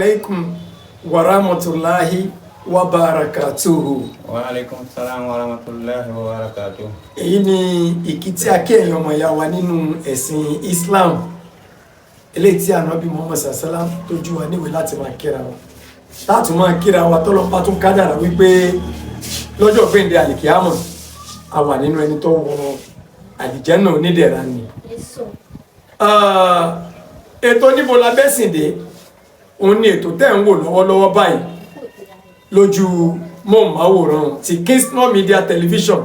Alaikum wa rahmatulahi wa barakatuhu. Wa alaikum salam wa rahmatulahi wa barakatuh. Èyí ni ìkí tí a kí ẹ̀yin ọmọ ìyá wa nínú ẹ̀sìn Islam, eléyìí tí Ànábì Muhammad sallam tó jú wa níwèé láti máa kíra wa, láti máa kíra wa tọ́lọ́pàá tún kádàrà wípé lọ́jọ́ gbẹ̀ǹdẹ̀ àlìkíyàmọ̀ a wà nínú ẹni tó wọ àlìjẹ́nà onídẹ̀ra ni. Ètò Níbo la Bẹ́sìn Dé òun ni ètò tẹ́ ń wò lọ́wọ́lọ́wọ́ báyìí lójú móhùnmáwòrán ti Kingston Media Television,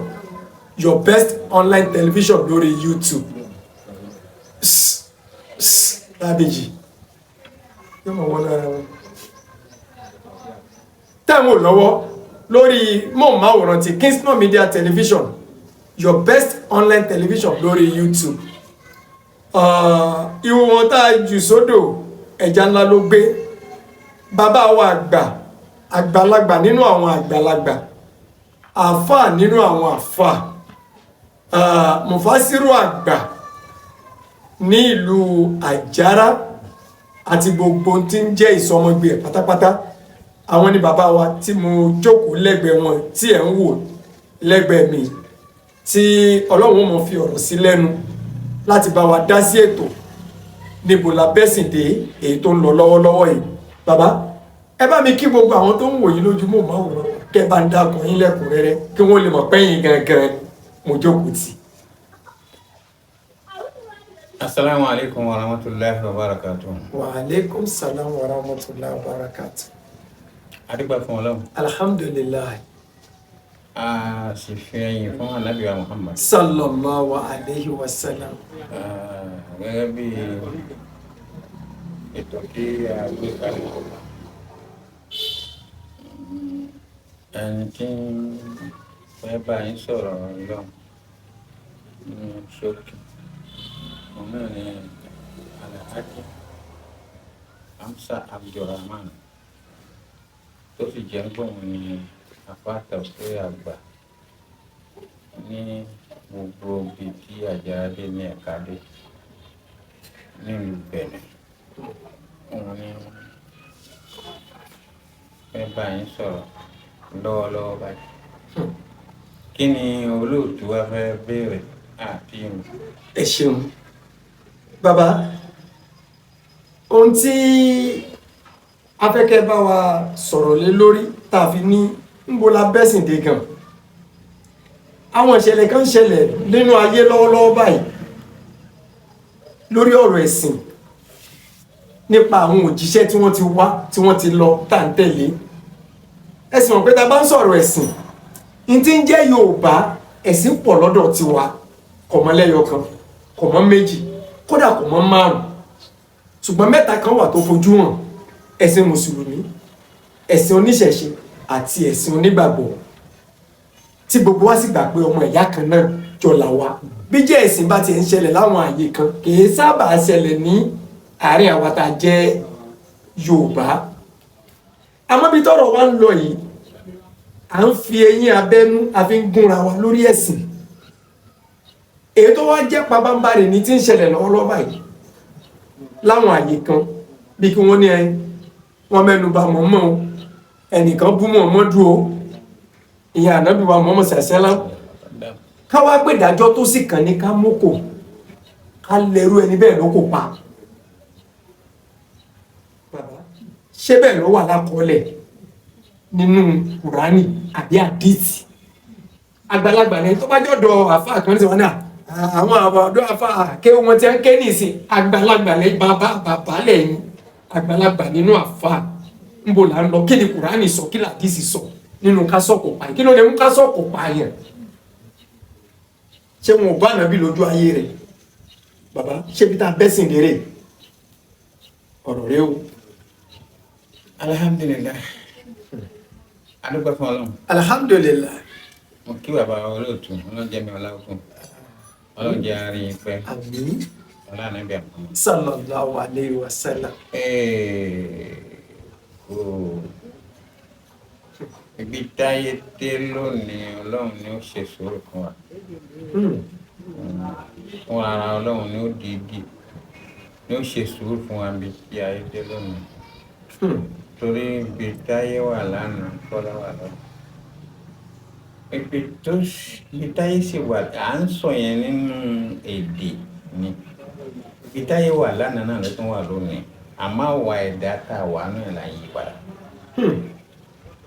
your best online television lórí YouTube. Lábẹ́jì yóò mọ̀ wọ́n lára wọn. Tẹ́ ń wò lọ́wọ́ lórí móhùnmáwòrán ti Kingston Media Television, your best online television lórí YouTube. Ìwọ̀n tá a jù sódò, ẹja ńlá ló gbé. Bàbá wa àgbà, àgbàlagbà nínú àwọn àgbàlagbà, àáfàá nínú àwọn àáfàá, mufasiru àgbà ní ìlú Àjàrà àti gbogbo tí ń jẹ́ ìsọmọgbé ẹ̀ pátápátá, àwọn ni bàbá wa tí mo jókòó lẹ́gbẹ̀ẹ́ wọn, tí ẹ̀ ń wò lẹ́gbẹ̀ẹ́ mi, tí Ọlọ́run mọ̀ fi ọ̀rọ̀ sí lẹ́nu láti bá wa dá sí ètò Níbo la Bẹ́sìn Dé, èyí tó ń lọ lọ́wọ́lọ́wọ́ yìí. Bàbá, ẹ bá mi kí gbogbo àwọn tó ń wò yín lójú móhùnmáwòrán, kẹ́ bá ń dákun yín lẹ́kùnrẹ́rẹ́ kí wọ́n lè mọ̀ pẹ́yìn gangan mo jókòó tì. Asalaamu alaykum wa rahmatulahi wa barakatuh. Wa aleykum salam wa rahmatulahi wa barakatuh. Adúgbò fún Ọlọ́run. Alhamdulillahi. A sì fi ẹyìn fún Ànábì wa Muhammad. Sallallahu alayhi wa sallam. Gẹ́gẹ́ bí ètò tí a gbé kalẹ̀, ẹni tí ń fẹ́ bá yín sọ̀rọ̀ Ọlọ́run ní ṣókí, òun náà ni Alhaji Hamsa Abdulrahman, tó sì jẹ́ pé òun ni àfáà tafsir àgbà ní gbogbo ibi tí Àjàrà dé ní ẹ̀ka dé nílùú Benin. Òun ni fẹ́ bá yín sọ̀rọ̀ lọ́wọ́lọ́wọ́ báyìí. Kí ni olóòtú wa fẹ́ béèrè àti ìmọ̀? Ẹ ṣeun, bàbá. Ohun tí afẹ́kẹ́ bá wa sọ̀rọ̀ lé lórí tá a fi ní Níbo la Bẹ́sìn Dé gan, àwọn ìṣẹ̀lẹ̀ kan ṣẹlẹ̀ nínú ayé lọ́wọ́lọ́wọ́ báyìí lórí ọ̀rọ̀ ẹ̀sìn, nípa àwọn òjíṣẹ́ tí wọ́n ti wá, tí wọ́n ti lọ, tá à ń tẹ̀lé. Ẹ sì mọ̀ pé tá a bá ń sọ̀rọ̀ ẹ̀sìn, n tí ń jẹ́ Yorùbá, ẹ̀sìn pọ̀ lọ́dọ̀ tiwa, kò mọ́ lẹ́yọ kan, kò mọ́ méjì, kódà kò mọ́ márùn, ṣùgbọ́n mẹ́ta kan wà tó fojú hàn: ẹ̀sìn mùsùlùmí, ẹ̀sìn oníṣẹ̀ṣe àti ẹ̀sìn onígbàgbọ́, tí gbogbo wa sì gbà pé ọmọ ìyá kan náà jọ là wá. Bí jẹ́ ẹ̀sìn bá ti ń ṣẹlẹ̀ láwọn àyè kan, kì í sábà ṣẹlẹ̀ ní àárín àwa tá a jẹ́ Yorùbá. Àmọ́ bí tọ́rọ̀ wa ń lọ yìí, à ń fi eyín abẹ́nú a fi ń gúnra wa lórí ẹ̀sìn. Èyí tó wá jẹ́ pabambarì ní tí ń ṣẹlẹ̀ lọ́wọ́lọ́wọ́ báyìí láwọn àyè kan, bí kí wọ́n ní ẹ wọ́n mẹ́nu bà mọ̀ọ́mọ́ o, ẹnìkan bú Muhammadu o, ìyẹn Ànábì wa Muhammad sàṣẹ́lá, káwá pé ìdájọ́ tó sì kàn ní ká mókò, ká lẹ́rú ẹni bẹ́ẹ̀ ló kò pa. Bàbá, ṣé bẹ́ẹ̀ ló wà lákọọ́lẹ̀ nínú Kùránì àbí àdìsí? Àgbàlagbà ní tó bá jọ̀dọ̀ àfáà kan ní wọn náà, àwọn ọ̀dọ́ àfáà ké wọn ti ń ké nìsín. Àgbàlagbà lẹ, bàbá, bàbá lẹ́yìn, àgbàlagbà nínú àfáà. Ńbo là ń lọ? Kí ni Kùránì sọ? Kí làdìsí sọ nínú kásọ̀kò pa? Kí ló lè mú kásọ̀kò pa yẹn? Ṣé wọn ò bá Ànábì lójú ayé rẹ̀? Bàbá, ṣé bí tá a bẹ́sìn dérè ọ̀rọ̀ rẹ o? Alhamdulilayi, adúpẹ́ fún Ọlọ́run. Alhamdulilayi. Mo kí bàbá olóòtú, Ọlọ́run jẹ́ mi ọlágùn, Ọlọ́run jẹ́ àárín ìpẹ́. Àmín. Ọlá Ànábì àmọ́. Sallallahu alayhi wa sallam. Kò ibi táyé dé lónìí, Ọlọ́run ni ó ṣe sùúrù fún wa. Fún ara Ọlọ́run ni ó dìídì ni ó ṣe sùúrù fún wa bí tí ayé dé lónìí. Torí ibi táyé wà lánàá kọ́lá wà lọ́nà. Ibi tó ibi táyé sì wà, à ń sọ yẹn nínú èdè ni. Ibi táyé wà lánàá náà ló tún wà lónìí. Àmọ́ àwa ẹ̀dá tá a wà náà là ń yí padà.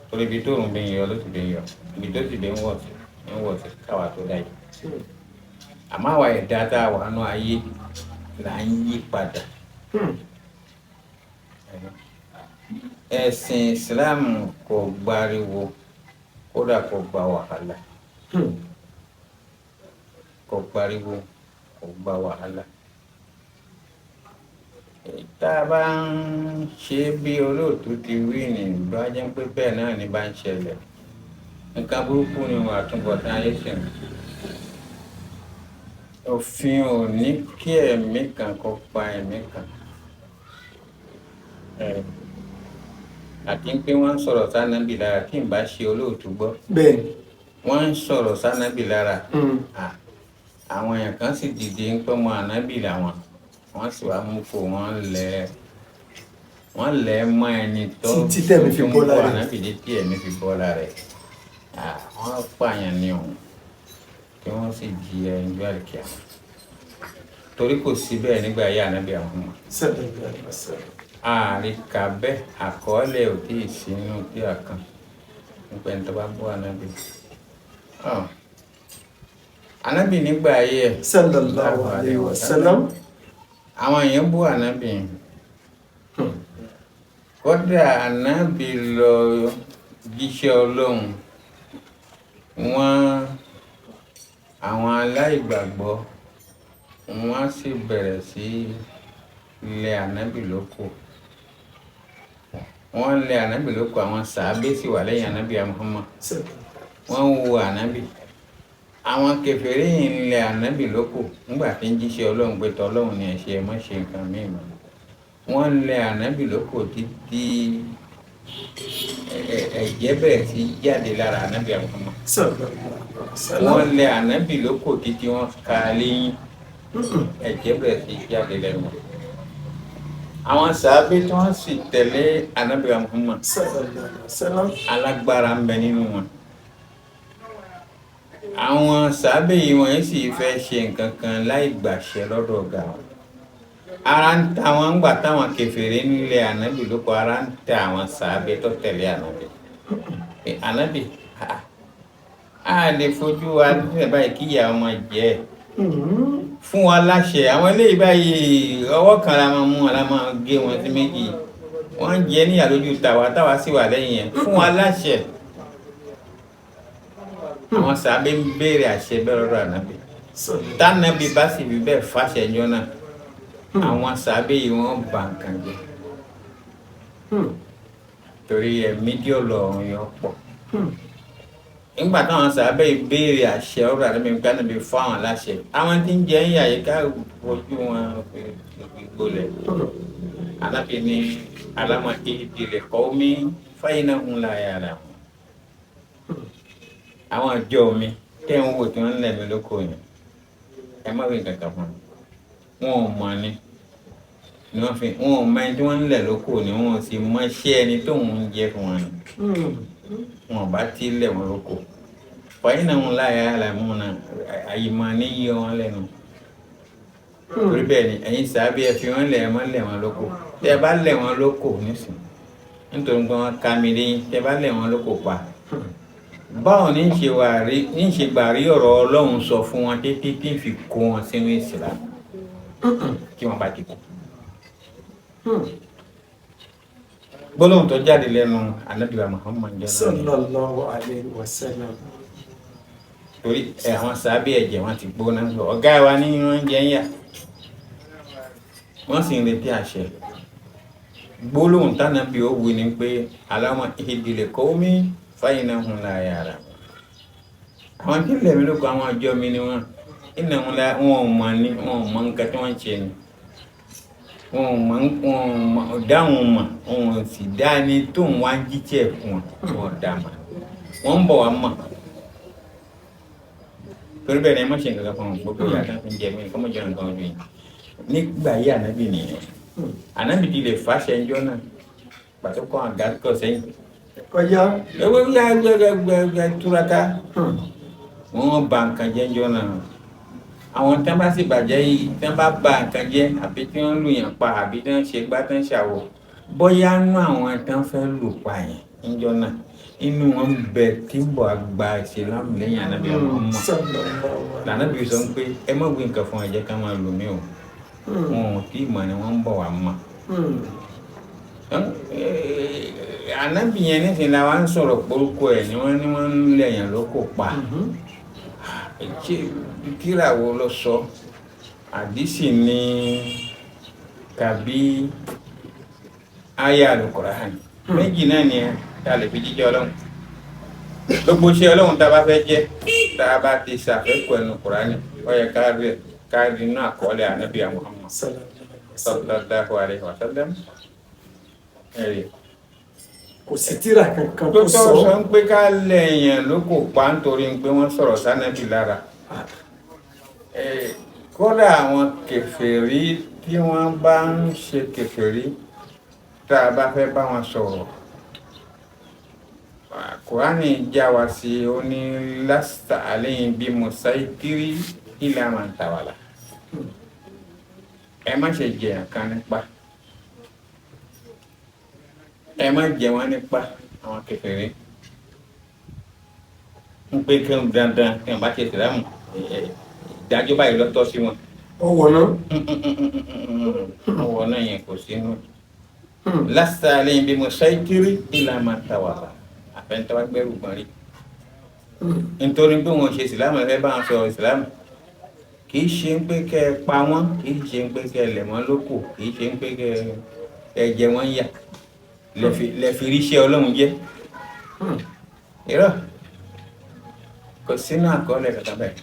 Torí ibi tó rùn bí ń yọ ló sì bí ń yọ. Ibi tó sì bí ń wọ̀ sí ń wọ̀ sí káwa tó dá yìí. Àmọ́ àwa ẹ̀dá tá a wà nú ayé là ń yí padà. Ẹ̀sìn Islam kò gbariwo, kódà kò gba wàhálà. Kò gbariwo, kò gba wàhálà. Tá a bá ń ṣe bí olóòtú ti wí ní bá jẹ́ pé bẹ́ẹ̀ náà ni bá ń ṣẹlẹ̀, nǹkan burúkú ni àtúbọ̀tán ayé sì ń. Òfin ò ní kí ẹ̀mí kan kó pa ẹ̀mí kan. Àti pé wọ́n ń sọ̀rọ̀ sánábì lára tí n bá ṣe olóòtú gbọ́. Bẹ́ẹ̀ni. Wọ́n ń sọ̀rọ̀ sánábì lára. Àwọn èèyàn kan sì dìde ń pẹ́ mọ́ ànábì làwọn. Wọ́n sì wá mú kó wọ́n lẹ̀ wọ́n lẹ̀ mọ́ ẹni tó tí tẹ̀mí fi bọ́ lára rẹ̀. Ànábì dé tí ẹ̀mí fi bọ́ lára rẹ̀. Wọ́n pààyàn ní òun kí wọ́n sì jí ẹni gbé àlùkìyà. Torí kò sí bẹ́ẹ̀ nígbà ayé ànábì àwọn ọmọ. Sallallahu alaihi wasallam. Àríkà bẹ́ẹ̀, àkọọ́lẹ̀ ò tí ì sí nínú tí a kan nípa ẹni tó bá bọ́ ànábì. Ànábì nígbà ayé ẹ̀. Sallallahu alaihi wasallam. Àwọn èèyàn bú ànábì. Kódà ànábì lọ jíṣẹ́ Ọlọ́run. Wọ́n àwọn aláìgbàgbọ́ wọ́n sì bẹ̀rẹ̀ sí lé ànábì lóko. Wọ́n lé ànábì lóko, àwọn sàábé sì wà lẹ́yìn ànábì Muhammad. Wọ́n ń wo ànábì. Àwọn kèfèrí yìí ń lé ànábì lóko nígbà tí ń jíṣẹ́ Ọlọ́run pé tọ́lọ́run ni ẹ ṣe, ẹ má ṣe nǹkan míì mọ́. Wọ́n lé ànábì lóko títí ẹ̀jẹ̀ bẹ̀rẹ̀ sí jáde lára ànábì Muhammad. Wọ́n lé ànábì lóko títí wọ́n ka léyìn. Ẹ̀jẹ̀ bẹ̀rẹ̀ sí jáde lẹ́nu. Àwọn sàábé tí wọ́n sì tẹ̀lé ànábì Muhammad alágbára ń bẹ nínú wọn. Àwọn sàábé yìí wọ́n sì fẹ́ ṣe nǹkan kan láì gbàṣẹ lọ́dọ̀ ọ̀gá wọn. Ara ń ta wọn ńgbà táwọn kèfèrí nílé ànábì lóko, ara ń ta àwọn sàábé tó tẹ̀lé ànábì. Ànábì a lè fojú wa nílẹ̀ báyìí kí ìyá ọmọ jẹ ẹ́ fún wa láṣẹ. Àwọn eléyìí báyìí ọwọ́ kan la máa mú wọn, la máa gé wọn sí méjì. Wọ́n ń jẹ níyà lójú tàwa, táwa sì wà lẹ́yìn yẹn. Fún wa láṣẹ. Àwọn sàábé ń béèrè àṣẹ bẹ́ẹ̀ lọ́dọ̀ ànábì. Tànábì bá sì fi bẹ́ẹ̀ fàṣẹ jọ náà, àwọn sàábé yìí wọ́n bà nǹkan jẹ́. Torí ẹ̀mí díẹ̀ lọ́rùn yọ pọ̀. Nígbà táwọn sàábé yìí béèrè àṣẹ ọ̀rọ̀ ànábì nípa ànábì fún àwọn láṣẹ. Àwọn tí ń jẹ ń yà yìí ká fojú wọn gbolẹ̀. Ànábì ní alámọ̀ ìdílé kọ́ mi fáyínà ń la yàrá wọn. Àwọn àjọ mi tẹ́ ń wò tí wọ́n ń lẹ̀ mí lóko yẹn, ẹ má wí kankan fún mi. Wọn ò mọ̀ ni ni wọ́n fi wọn ò mọ ẹni tí wọ́n ń lẹ̀ lóko ni, wọn ò sì mọ iṣẹ́ ẹni tó ń jẹ fún wọn ni. Wọn ò bá ti lẹ̀ wọn lóko. Fàyínà ń la yàrá mú na àyìnbó ní yí wọn lẹ́nu. Torí bẹ́ẹ̀ ni ẹ̀yin sàábé ẹ fi wọ́n lẹ̀, ẹ má lẹ̀ wọn lóko. Tẹ́ ẹ bá lẹ̀ wọn lóko nísìnyí, nítorí pé wọ́n ká mi léyìn, tẹ́ ẹ bá lẹ̀ wọn lóko pa. Báwo ní ṣe wà rí ní ṣe gbà rí ọ̀rọ̀ Ọlọ́run sọ fún wọn títí tí ń fi kó wọn sínú Ìsìlámù kí wọ́n bá ti kú. Gbólóhùn tó jáde lẹ́nu Ànábì wa Muhammad jẹ́ náà. Sallallahu alaihi wasallam. Torí àwọn sàábé ẹ̀jẹ̀ wọn ti gbóná sọ ọ̀gá wa ní wọ́n jẹ́ ń yà. Wọ́n sì ń retí àṣẹ. Gbólóhùn tánàbí ó wí ni pé aláwọ̀ ìdílé kọ́ mi fáyínà ń la yàrá. Àwọn tí ń lẹ̀ mí lóko àwọn àjọ mi ni wọ́n. Iná ń la wọn ò mọ̀ ni, wọn ò mọ̀ nǹkan tí wọ́n ń ṣe ni. Wọn ò mọ̀, wọn ò mọ̀, dáhùn mọ̀, wọn ò sì dá ẹni tó ń wá jíjẹ́ fún wọn, wọn ò dá mọ̀. Wọ́n ń bọ̀ wá mọ̀. Torí bẹ́ẹ̀ ni ẹ má ṣe nǹkan kan fún wọn, gbogbo ìyá kan fi ń jẹ mí, kọ́ mọ̀ jẹ́ nǹkan ọdún yìí. Nígbà yí ànábì nìyẹn. Ànábì ti lè fàṣẹ ẹjọ́ náà. Pàtó kọ́ àga kọ́ sẹ́yìn. Ọ̀yá. Ewé yá gbẹgbẹgbẹ túraká. Wọ́n ba nǹkan jẹ́ ńjọ́ náà. Àwọn tí wọ́n bá sì bàjẹ́ yìí, tí wọ́n bá ba nǹkan jẹ́, àbí tí wọ́n lù yàn pa, àbí tí wọ́n ṣe gbá, tí wọ́n ṣàwọ̀. Bóyá nú àwọn tí wọ́n fẹ́ lù pa yẹn ńjọ́ náà, inú wọn ń bẹ tí ń bọ̀ gba ìsìlámù lẹ́yìn Ànábì Muhammad. Lànàbí sọ pé ẹ má wí nǹkan fún ẹ, jẹ́ ká máa lù mí o. Wọn ò tí ì mọ̀ ni wọ́n ń bọ̀ wá mọ̀. Ànábì yẹn nísìnyí la wá ń sọ̀rọ̀ porúkọ ẹ̀ ni wọ́n ní wọ́n ń lẹ̀yàn lóko pa. Kíra wo ló sọ? Àdìsí ni tàbí àyá Al-Qur'an? Méjì náà ni ta lè fi jíjẹ́ Ọlọ́run. Gbogbo iṣẹ́ Ọlọ́run tá a bá fẹ́ jẹ́, tá a bá ti ṣàfẹ́kù ẹnu Kùránì, ó yẹ ká rí ká rí inú àkọọ́lẹ̀ Ànábì Muhammad sallallahu alaihi wa sallam. Ẹ̀rí. Kò sí tírà kankan tó tó sọ sọ. Ń pé ká lẹ̀yàn ló kò pa nítorí pé wọ́n sọ̀rọ̀ sánẹ́bì lára. Kódà àwọn kèfèrí tí wọ́n bá ń ṣe kèfèrí, tá a bá fẹ́ bá wọn sọ̀rọ̀, Kùránì já wa sí, ó ní lasta alayhim bí musaitiri illa man tawalla. Ẹ má ṣe jẹ̀yàn kan nípa, ẹ má jẹ wọn nípa àwọn kèfèrí ń pé kí wọn dandan kí wọn bá ṣe ìsìlámù, ìdájọ́ báyìí ló tọ́ sí wọn. Ọwọ́ náà. Ọwọ́ náà yẹn kò sínú lasta alayhim bí musaitiri illa man tawalla, àfẹnutọ́ gbẹ́rù gbọ́n rí nítorí pé wọn ṣe ìsìlámù, ẹ fẹ́ bá wọn sọ̀rọ̀ ìsìlámù. Kì í ṣe ń pé kẹ́ ẹ pa wọ́n, kì í ṣe ń pé kẹ́ ẹ lẹ̀ wọ́n lóko, kì í ṣe ń pé kẹ́ ẹ jẹ wọ́n yà lẹ́fi ríṣẹ́ Ọlọ́run jẹ́. Irọ́, kò sínú àkọọ́lẹ̀ kankan bẹ́ẹ̀.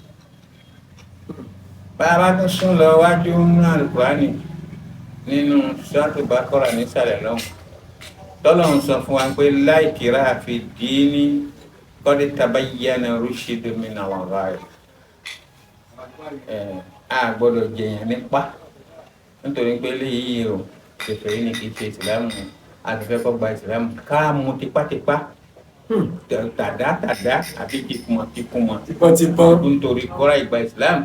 Bá a bá tún sún lọ wájú nínú Àlùkùránì, nínú Suratul Baqara nísàlẹ̀ lọ́hùn, tọ́lọ́hún sọ fún wa pé la ikraha fi dini qad tabayyana rushdu minal ghayy. A gbọ́dọ̀ jẹyàn nípa nítorí pé léyìí o kèfèrí ni, kì í ṣe ìsìlámù, a ti fẹ́ kó gba ìsìlámù, ká mú tipátipá, tàdá tàdá àbí tìkùmọ̀ tìkùmọ̀, Tipọ́ntipọ́n. Nítorí kọ́ra ìgbà ìsìlámù.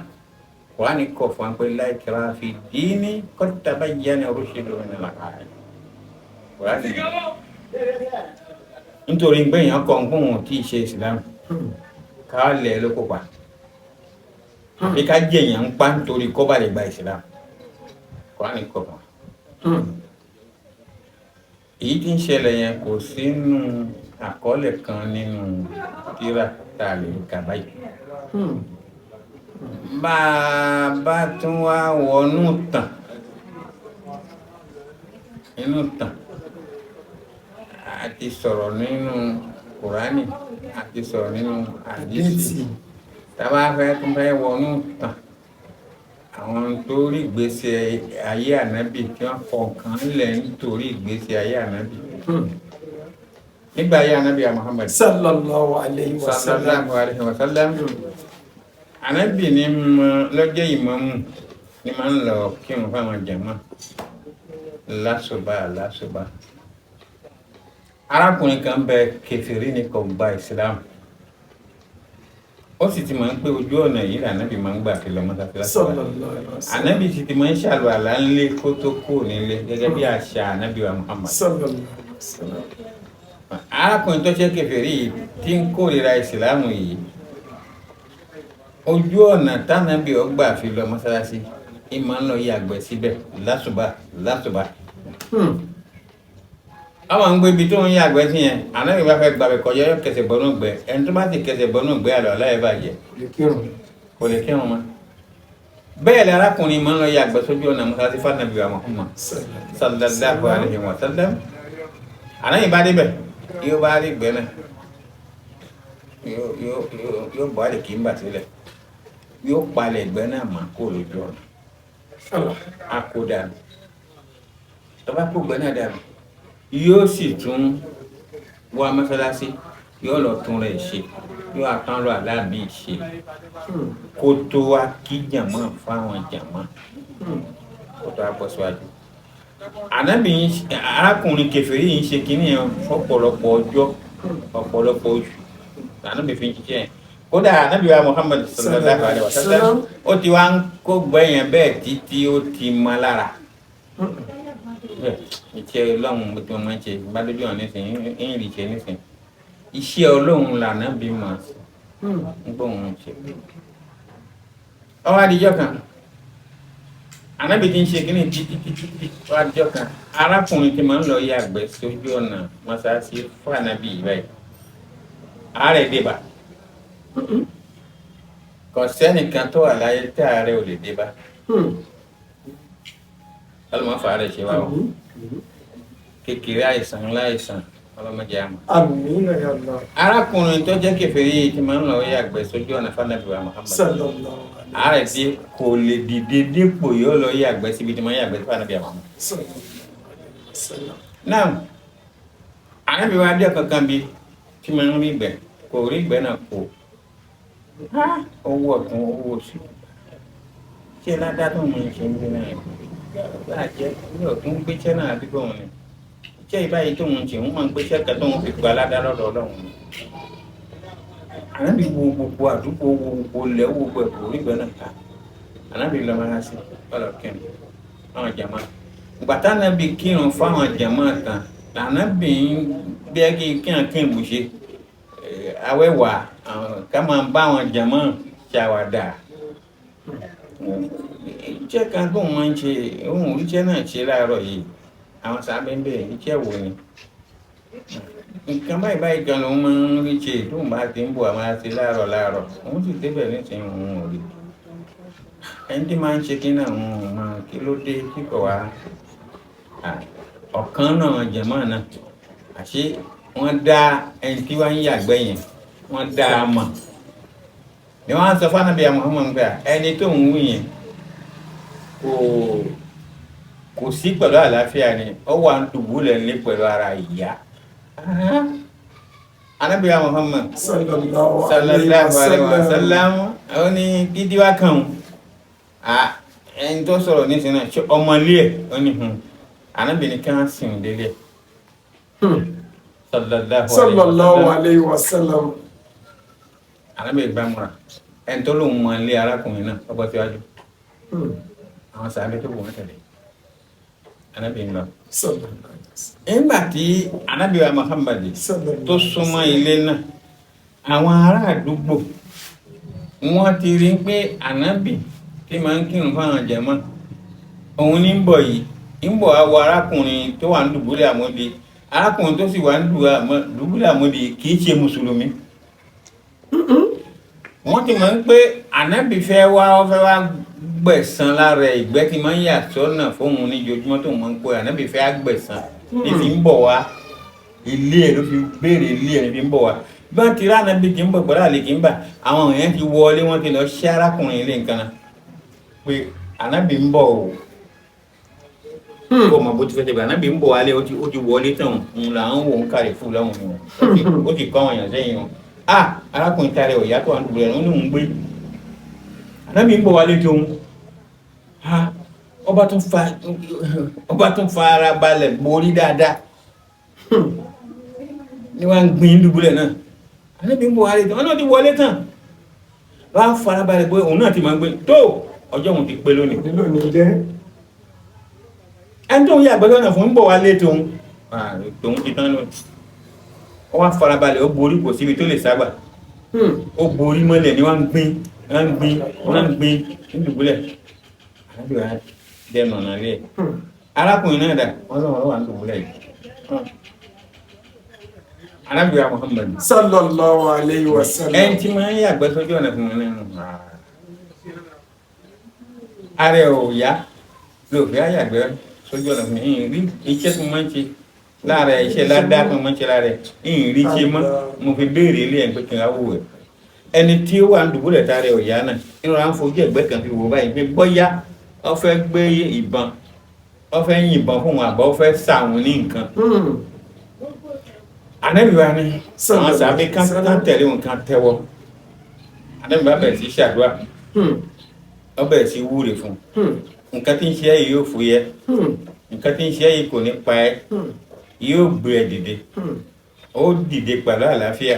Kùránì kọ̀ fún wa pé la ikraha fi dini qad tabayyana rushdu minal ghayy. Kùránì nítorí pé èèyàn kọ̀ ń kún òun tí ì ṣe ìsìlámù, ká lẹ̀ ló kópa àbí ká jẹ̀yàn ń pa nítorí kó bá lè gba ìsìlámù, Kùránì kọ̀ fún wa. Èyí tí ń ṣẹlẹ̀ yẹn kò sínú àkọọ́lẹ̀ kan nínú tírà tá a lè kà báyìí. Bá a bá tún wá wọnú tàn, inú tàn, a ti sọ̀rọ̀ nínú Kùránì, a ti sọ̀rọ̀ nínú àdìsí, tá a bá fẹ́ tún fẹ́ wọnú tàn, àwọn tó rí ìgbésí ayé ànábì tí wọ́n kọ nǹkan lẹ̀ nítorí ìgbésí ayé ànábì nígbà ayé ànábì Muhammad sallallahu alayhi wa sallam. Sallallahu alayhi wa sallam. Ànábì ní mọ lọ́jọ́ ìmámù ní máa ń lọ kírun fáwọn jàmá lásùbà lásùbà. Arákùnrin kan bẹ, kèfèrí ni, kò gba ìsìlámù, ó sì ti máa ń pé ojú ọ̀nà yìí lànàbì máa ń gbà fi lọ mọ́sáfí lásùbà. Sallallahu alayhi wa sallam. Ànábì sì ti máa ń ṣàlù àlá ńlé kó tó kú nílé, gẹ́gẹ́ bí àṣà ànábì wa Muhammad. Sallallahu alayhi wa sallam. Arákùnrin tó ṣe kèfèrí yìí tí ń kórìíra ìsìlámù yìí, ojú ọ̀nà tánàbì ọgbà fi lọ mọ́sálásí, ìmọ̀ ń lọ yàgbẹ́ síbẹ̀ lásùbà lásùbà. Àwọn ń gbé ibi tó ń yàgbẹ́ sí yẹn, ànábì bá fẹ́ gbàbẹ̀ kọjá, yóò kẹsẹ̀ bọ́nú gbẹ. Ẹni tó bá sì kẹsẹ̀ bọ́nú gbẹ, àlọ́ aláyẹ̀ bàjẹ́. Lè kírun. Kò lè kírun mọ́. Bẹ́ẹ̀ ni arákùnrin máa ń lọ yàgbẹ́ sójú ọ̀nà mọ́sálásí fànàbì wa Muhammad sallallahu alayhi wa sallam. Ànábì bá débẹ̀, yóò bá rí gbẹ náà, yóò bọ́ àlè kì í bà sílẹ̀, yóò palẹ̀ ìgbẹ́ náà mọ́ kó lójú ọ̀nà. Allah. A kó dànù. Tó bá kó gbẹ náà dànù, yóò sì tún wá mọ́sálásí, yóò lọ tún rẹ̀ ṣe, yóò àtàn lọ àlá mi ṣe kó tó wá kí jàmọ́ fáwọn jàmọ́, kó tó wá bọ́ síwájú. Ànábì arákùnrin kèfèrí yìí ń ṣe kínní yẹn fọ́pọ̀lọpọ̀ ọjọ́, ọ̀pọ̀lọpọ̀ oṣù ànábì fi ń ṣiṣẹ́ yẹn. Kódà ànábì wa Muhammad sallallahu alaihi wasallam ó ti wá ń kó gbẹ̀yìn bẹ́ẹ̀ títí ó ti mọ lára. Bẹ́ẹ̀ iṣẹ́ Ọlọ́run tí wọ́n máa ń ṣe bá dójú hàn nísìnyí ń rí ṣe nísìnyí. Iṣẹ́ Ọlọ́run lànábì máa ṣe ń gbóhùn ṣe. Ó wá dijọ́ kan, ànábì ti ń ṣe kínní títí títí títí, ó wá dijọ́ kan, arákùnrin tí máa ń lọ yàgbẹ́ sójú ọ̀nà mọ́sáàsì fún ànábì yìí báyìí, àárẹ̀ débà. Kò sẹ́nìkan tó wà láyé tí àárẹ̀ ò lè débà. Ọlọ́mọ fàárẹ̀ ṣe wá o. Kékeré àìsàn ńlá àìsàn ọlọ́mọdé àmọ́. Àmín ya Allah. Arákùnrin tó jẹ́ kèfèrí yìí tí máa ń lọ yàgbẹ́ sójú ọ̀nà fún ànábì wa Muhammad, Sallallahu alaihi àárẹ̀ dé, kò lè dìde dípò yóò lọ yàgbẹ́ síbi tí máa ń yàgbẹ́ sí fún ànábì wa Muhammad. Sallallahu alaihi wasallam. Náà ànábì wa dé kankan bí tí máa ń rí ìgbẹ́, kò rí ìgbẹ́ náà, kò owó ọ̀tún owó òsì. Ṣé ládá tó ń ṣe ń bí náà bàjẹ́ ní ọ̀tún gbéṣẹ́ náà àdúgbò wọn ni iṣẹ́ ìbáyìí tó ń ṣe ń máa ń gbéṣẹ́ kan tó ń fi gba ládá lọ́dọ̀ Ọlọ́run ni. Ànábì wo gbogbo àdúgbò, wo gbogbo ilẹ̀, wo gbogbo ẹ̀kọ́, rí ìgbẹ́ náà ká. Ànábì lọ máa ṣe ọlọ́ kírun fáwọn jàmá. Ìgbà tánábì kírun fáwọn jàmá tán, lànábì ń bẹ́ kí kírun kírun bùṣe awẹ́wà ká máa bá àwọn jàmá ṣàwàdà. Iṣẹ́ kan tó máa ń ṣe òun oríṣẹ́ náà ṣe láàárọ̀ yìí, àwọn sábẹ́ ń bẹ̀rẹ̀ iṣẹ́ wo ni nǹkan báyìí báyìí gan lòun máa ń rí ṣe tóun bá ti ń bọ̀ àwọn àti láàárọ̀ láàárọ̀, òun sì débẹ̀ nísìnyí òun ò rí ẹni tí máa ń ṣe kí náà òun ò máa kí ló dé kíkọ̀ wá. Ọ̀kan náà jẹ̀mọ́ náà àṣé wọ́n dá ẹni tí wọ́n ń yàgbẹ́ yẹn, wọ́n dá a mọ̀ ni wọ́n á sọ fún Ànábì Muhammad pé ẹni tó ń wí yẹn kò sí pẹ̀lú àlàáfíà ni, ó wà ń dùbúlẹ̀ ní pẹ̀lú ara ìyá. Ànábì Muhammad Sallallahu alaihi sallallahu alaihi wasallam. wasallam ó ní gidi wá kàn án, ẹni tó sọ̀rọ̀ nísìnyí náà ṣé ọmọlé ẹ̀, ó ní hun. Ànábì ní kí wọ́n sìn délé ẹ̀. Sallallahu Sallallahu alaihi alaihi wasallam. Ànábì gbàmúra ẹni tó lóun mọ ilé arákùnrin náà ọgbọ́n síwájú, àwọn sàbẹ̀ tó wù wọ́n tẹ̀lé Ànábì ń lọ. Sallallahu alaihi wasallam. Nígbà tí Ànábì wa Muhammad Sallallahu tó súnmọ́ ilé náà, àwọn ará àdúgbò wọ́n ti rí pé Ànábì tí máa ń kírun fáwọn jàmá òun ní ń bọ̀ yìí, ń bọ̀ wá wo arákùnrin tó wà ń dùbúlẹ̀ àmọ́dé. Arákùnrin tó sì wà ń dùbúlẹ̀ àmọ́dé kì í ṣe mùsùlùmí. Wọ́n ti mọ̀ ń pé Ànábì fẹ́ wá, ó fẹ́ wá gbẹ̀san lára ìgbẹ́ tí máa ń yà sọ́nà fóun ní ojoojúmọ́ tó máa ń pé Ànábì fẹ́ gbẹ̀san ní fi ń bọ̀ wá ilé ẹ̀, ló fi béèrè ilé ẹ̀ ní fi ń bọ̀ wá. Bí wọ́n ti rí Ànábì kì í bọ̀ pẹ̀lú àlè kì í bà, àwọn èèyàn ti wọlé, wọ́n ti lọ ṣí arákùnrin ilé nǹkan náà pé Ànábì ń bọ̀ o, kó o mọ̀ bó ti fẹ́ ṣe bẹ̀. Ànábì ń bọ̀ wálé, ó ti wọlé tán, òun là ń wò ń kárẹ̀ fún láwọn èèyàn, ó ti kọ́ àwọn èèyàn sẹ́yìn wọn. Ah, arákùnrin tarẹ̀ ò yàtọ̀ àdúgbò rẹ̀, ó ní òun gbé Ànábì ń bọ̀ wálé tó ń ha. Ọba tún fa ara balẹ̀ borí dáadáa ní wọ́n ń gbin dùbúlẹ̀ náà. Ànábì ń bọ̀ wálé tán, wọn náà ti wọlé tán, wọ́n á fara balẹ̀ pé òun náà ti máa ń gbé tó ọjọ́ òun ti pé lónìí. Nílò ní jẹ́. Ẹni tó ń yàgbẹ́ lọ́nà fún ń bọ̀ wálé tóun tóun ti tán lónìí. Ó wá farabalẹ̀, ó borí, kò síbi tó lè ságbà, ó borí mọ́lẹ̀ ní wọ́n ń gbin, wọ́n ń gbin, wọ́n ń gbin nídùbúlẹ̀. Ànábì wa dẹnu ọ̀nà lé ẹ̀, arákùnrin náà dà, wọ́n lọ́wọ́ wà nídùbúlẹ̀ yìí. Ànábì wa Muhammad Sallallahu alaihi wasallam. ẹni tí máa ń yàgbẹ́ sójú ọ̀nà fún mi nínú ààrẹ ò yá lóòfin àyàgbẹ́ sójú ọ̀nà fún mi, ìyìn rí iṣẹ́ tí mo máa ń ṣe lára ẹ̀, iṣẹ́ ládàá tí mo máa ń ṣe lára ẹ̀, ìyìn rí ṣe mọ́, mo fi béèrè ilé ẹ̀ pé kí n á wò ẹ̀. Ẹni tí ó wà ń dùbúlẹ̀ tá rẹ̀ ò yá náà inú ra ń fojú ẹ̀gbẹ́ kan fi wò báyìí pé bóyá ó fẹ́ gbé ìbọn, ó fẹ́ yìnbọn fún òun àbọ̀ ó fẹ́ sàwọn ní nǹkan. Ànábì wa ni àwọn sàbí kan tẹ̀lé òun kan tẹ́wọ́. Ànábì bá bẹ̀rẹ̀ sí ṣàdúrà, ó bẹ̀rẹ̀ sí wúre fún un, nǹkan tí ń ṣe yìí yóò fúyẹ́. Nǹkan tí ń ṣe yìí kò ní pa ẹ́, yóò gbé ẹ dìde, ó dìde pẹ̀lú àlàáfíà.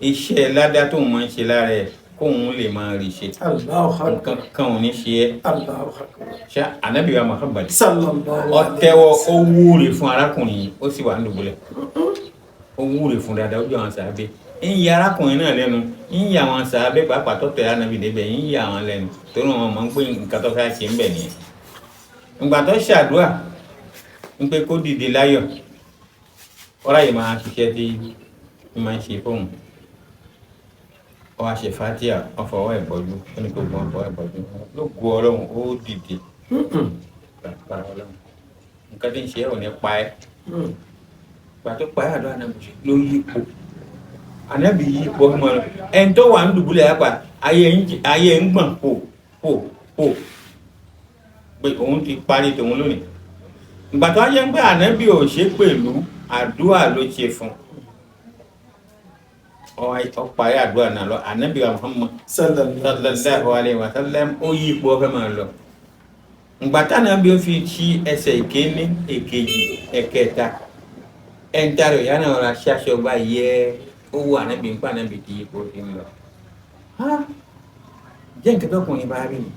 Iṣẹ́ ládá tóun máa ń ṣe lára ẹ̀ kóun lè máa rí ṣe. Allahu Akbar. Nǹkan kan ò ní ṣe ẹ́. Allahu Akbar. Ṣá Ànábì wa Muhammad Sallallahu ó alayhi tẹ́wọ́, wa ó sallam. wúre fún arákùnrin yìí, ó sì wà nídùbúlẹ̀, ó wúre fún dáadáa. Ó jọ àwọn sàábé ń ya arákùnrin náà lẹ́nu, ń ya àwọn sàábé pàápàá tó tẹ̀lé Ànábì débẹ̀, ń ya àwọn lẹ́nu torí wọn mọ̀ ń pé nǹkan tó fẹ́ ṣe ń bẹ̀ nìyẹn. Ìgbà tó ṣàdúrà ń pé kó dìde láyọ̀, ọ̀rá yìí máa ṣiṣẹ́ tí ń máa ń ṣe fóun. Ó wá ṣe fatia, ó fọwọ́ ẹ̀ bọ́jú, ó ní kó gbọ́n fọwọ́ ẹ̀ bọ́jú ló gu Ọlọ́run, ó dìde pàápàá. Ọlọ́run, nǹkan tí ń ṣe ẹ́ ò ní pa ẹ́. Gbà tó pa ẹ́, àdó Ànábì ló yípo, Ànábì yípo ọmọ rẹ. Ẹni tó wà ń dùbúlẹ̀ apá ayé ń gbọ̀n pò pò pò pé òun ti parí tòun lónìí. Ìgbà tó wáyé ń pé Ànábì ò ṣe pẹ̀lú àdúrà ló ṣe fún ọ, parí àdúrà náà lọ. Ànábì wa Muhammad Sallallahu sallallahu alayhi wa sallam ó yí ipò, ọfẹ máa lọ. Ìgbà táwọn bí ó fi ṣí ẹsẹ̀ ìkéní, èkejì, ẹ̀kẹta, ẹ̀ńtàrò ìyá náà ra ṣáṣọ bá yẹ ó wù Ànábì ń pa Ànábì tí ipò ti ń lọ. Jẹ́ nǹkan tọkùnrin bá rí mi,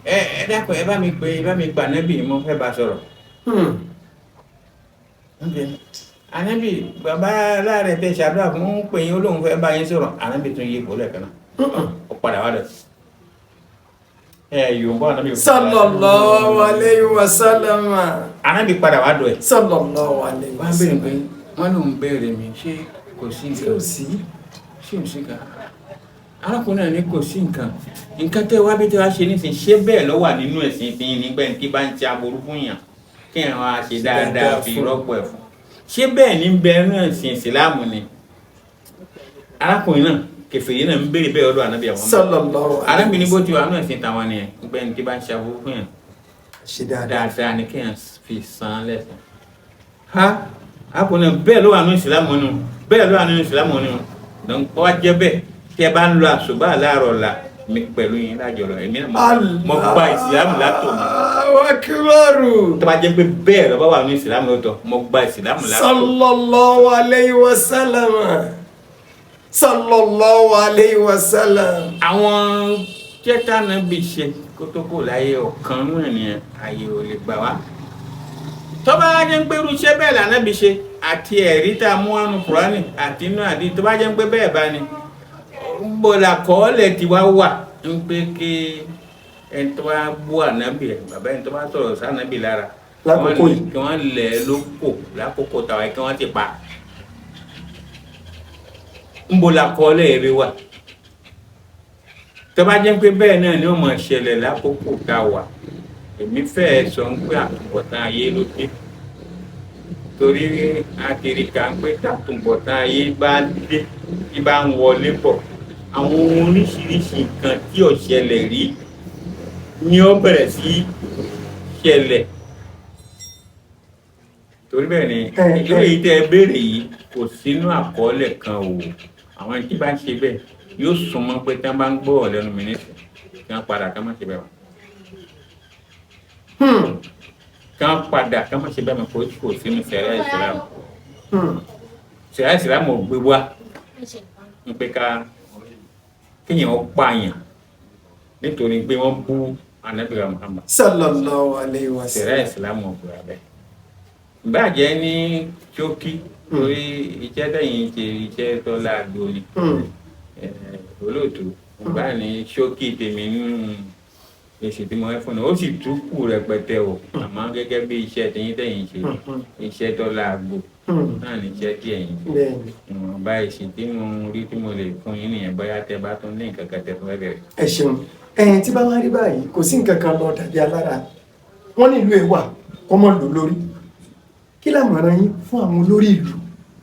ẹ ẹ dákun, ẹ bá mi pè, ẹ bá mi pa Ànábì, mo fẹ́ bá sọ̀rọ̀. Ànábì, bàbá aláàrẹ tẹ ṣàdúrà fún ń pè yín, ó lóun fẹ́ bá yín sọ̀rọ̀. Ànábì tún yí ipò lẹ́ẹ̀kan náà, ó padà wá lọ. Ẹ yòǹbó Ànábì. Sallallahu alayhi wa sallam. Ànábì padà wá dọ̀ ẹ̀. Sallallahu alayhi wa Wọ́n á béèrè sallam. pé wọ́n lòun béèrè mi, ṣé kò sí Tí nǹkan? ò sí. Ṣé ò sí nǹkan? Arákùnrin náà ní kò sí nǹkan. Nǹkan tẹ́ wá bí tẹ́ wá ṣe nísìnyí, ṣé bẹ́ẹ̀ ló wà nínú ẹ̀sìn tí yín nígbà tí bá ń ṣe aburú fún yàn kí ẹ̀ wá ṣe dáadáa dáadáa fi fún. rọ́pò ẹ̀ fún? Ṣé bẹ́ẹ̀ ní bẹ́ẹ̀ nínú ẹ̀sìn ìsìláàmù ni? Arákùnrin náà, kèfèrí náà, ń béèrè bẹ́ẹ̀ ọ̀dọ̀ Ànábì àwọn ọmọ. Sallallahu alayhi Arábìnrin, bó ti wà nínú ẹ̀sìn tàwọn nìyẹn, nígbà tí bá ń ṣe aburú fún yàn, ṣe dáadáa. Dáadáa ni kéèyàn fi san lẹ́san. Ha, arákùnrin náà, bẹ́ẹ̀ ló wà nínú ìsìlámù nù, bẹ́ẹ̀ ló wà nínú ìsìlámù nù. Donc ó wá jẹ́ bẹ́ẹ̀, tí ẹ bá ń lọ àṣùbà láàárọ̀ la mi pẹ̀lú yín lájọ lọ, èmi náà mo gba ìsìlámù látò mi. Allahu akbar. Tó bá jẹ́ pé bẹ́ẹ̀ ló bá wà nínú ìsìlámù lóòótọ́, mo gba ìsìlámù látò. Sallallahu alayhi wa sallam. Sallallahu alayhi wa sallam. Àwọn jẹ́tà náà bí ṣe kó tó kò láyé, ọ̀kan nú ẹ̀ nìyẹn, ààyè ò lè gbà wá. Tó bá jẹ́ pé irú iṣẹ́ bẹ́ẹ̀ lànà bí ṣe àti ẹ̀rí tá a mú wánu Kùránì àti inú àdí, tó bá jẹ́ pé bẹ́ẹ̀ bá ní ń bọ̀ làkọọ́lẹ̀ tí wá wà ń pé kí ẹni tó bá bú Ànábì ẹ̀ bàbá, ẹni tó bá sọ̀rọ̀ sànábì lára Lákòókò yìí. kí wọ́n lẹ̀ ẹ́ lóko lákòókò tàwa, kí wọ́n ti pa, ń bọ̀ làkọọ́lẹ̀ ẹ̀rí wà? Tó bá jẹ́ pé bẹ́ẹ̀ náà ni ó máa ṣẹlẹ̀ lákòókò tá a wà, èmi fẹ́ẹ́ sọ ń pé àtúbọ̀tán ayé ló dé, torí àtìríkà ń pé tàtúbọ̀tán ayé bá dé, tí bá ń wọlé bọ̀, àwọn oríṣiríṣi nǹkan tí ò ṣẹlẹ̀ rí ni ó bẹ̀rẹ̀ sí ṣẹlẹ̀. Torí bẹ́ẹ̀ ni ìlú èyí tẹ́ ẹ béèrè yìí kò sínú àkọọ́lẹ̀ kan o. Àwọn tí bá ń ṣe bẹ́ẹ̀ yóò súnmọ́ pé tí wọ́n bá ń gbọ́ ọ̀rọ̀ lẹ́nu mi nísìnyí, kí wọ́n padà ká má ṣe bẹ́ẹ̀ wọ́n, kí wọ́n padà ká má ṣe bẹ́ẹ̀ mọ́. Kò sínú sẹ̀ríà ìsìlámù. Sẹ̀ríà ìsìlámù ò gbé wá ń pé ká kéèyàn ó pààyàn nítorí pé wọ́n bú Ànábì wa Muhammad. Sallallahu alayhi wa Sẹ̀ríà sallam. ìsìlámù ò gbé wá bẹ́ẹ̀. Ìbàjẹ́ ní ṣókí, torí iṣẹ́ tẹ̀yìn ṣe, iṣẹ́ tó láago ni. Olóòtú bá ní ṣókí tèmi nínú èsì tí mo fẹ́ fún un, ó sì tún kù rẹpẹtẹ o, àmọ́ gẹ́gẹ́ bí iṣẹ́ tẹ̀yìn tẹ̀yìn ṣe, iṣẹ́ tó láago náà ní iṣẹ́ tí ẹ̀yin ṣe. Bẹ́ẹ̀ni. Ìwọ̀nba èsì tí mo rí tí mo lè fún yín nìyẹn. Bóyá tẹ bá tún ní nǹkan kan tẹ fún ẹ bẹ̀rẹ̀. Ẹ ṣeun. Ẹ̀yin tí bá wá rí báyìí, kò sí nǹkan kan lọ dàbí alára wọn nílùú ẹ wà kọmọ lò lórí. Kí làmọ̀ràn yín fún àwọn olórí ìlú